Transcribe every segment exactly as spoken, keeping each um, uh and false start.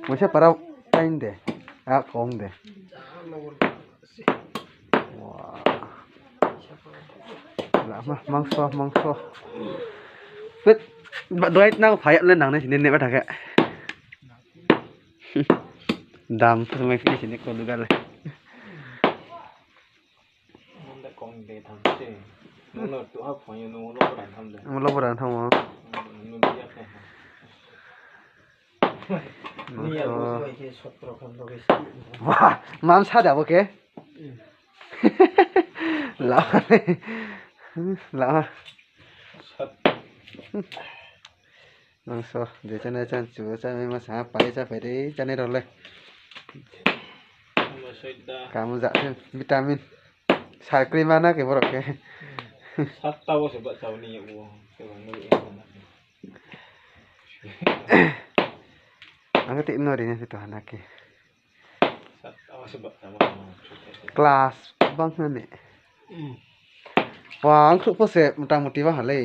Moisa para tain de. A kong de. Wa. Lama, mangso, mangso. Pet, ba, doi nang phai le nang nai sini ne ba thakhe. Dam, pet mai sini ko duga le. Nung le kong de tham se. Nung no tu ha phone yo nung lo bora tham de. Nung lo bora tham o. Nung dia khe. Ni ya bo se khe sotro khan lo khe. Wah, mam sa da bo khe. La. La. Mangso, je chánai chan chu, chánai ma sa, pai cha phai de, chánai rao le. Kamu ja se, vitamin. Sakri mana khe borok khe. Satta bo se ba chao ni ya bo. Ang khe tei no ri na phi to hana khe. Class bang na ne. Wa, ang khruh pho se mota moti bang ha le.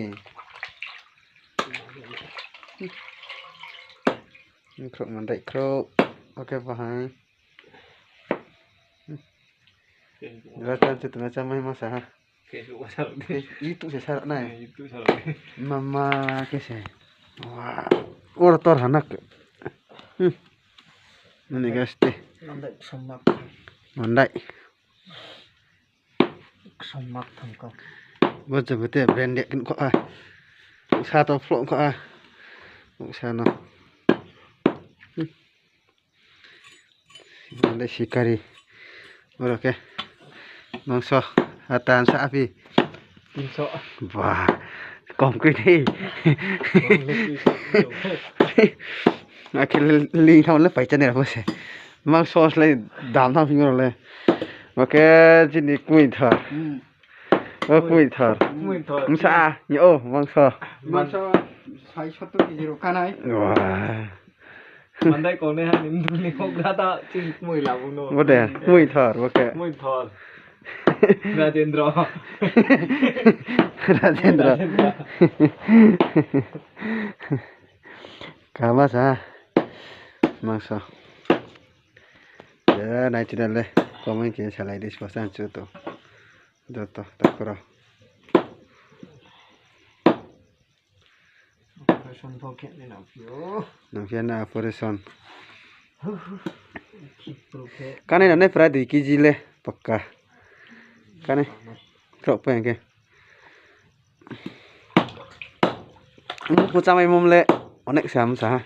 Ang khruh mandai khruh. Oke, bahai. Jara chan se tuna chamai ma sa ha. YouTube se sarok nai. Mama khe se. Wa. Oro tor hanak. Mani gaste. Mandai. Bo je bete brand de kin ko a. Sa to flok ko a. Sa no. Mane sikari. Oro khe. Mangso. Atan sa api. Tinso. Wah. Kom kri ni. Akhe ling thang le pai chani rao se. Mangso slai dam thang phing rao le. Oke, chini kmui thar. O kmui thar. Msa ni o mangso. Mangso sai sottor kg rao kanai. Wah. Mandai kong nai ha ni mdung ni hok ra ta chini kmui labu no. Bo de, kmui thar, bo khe. Kmui thar. Rajendra. Rajendra. Rajendra. Kama sa. Mangso. Ya, nai chini le. Comment khe salai di, spasa chu to. Joto, takhu rao. Operation pho khe nai nang phi o. Nang phi ya na operation. Khe pro khe. Kanai nang nai prai dui kg le, pakka. Kanai. Krok pa yang khe. Muk pho chamai mom le, onek sam sa ha.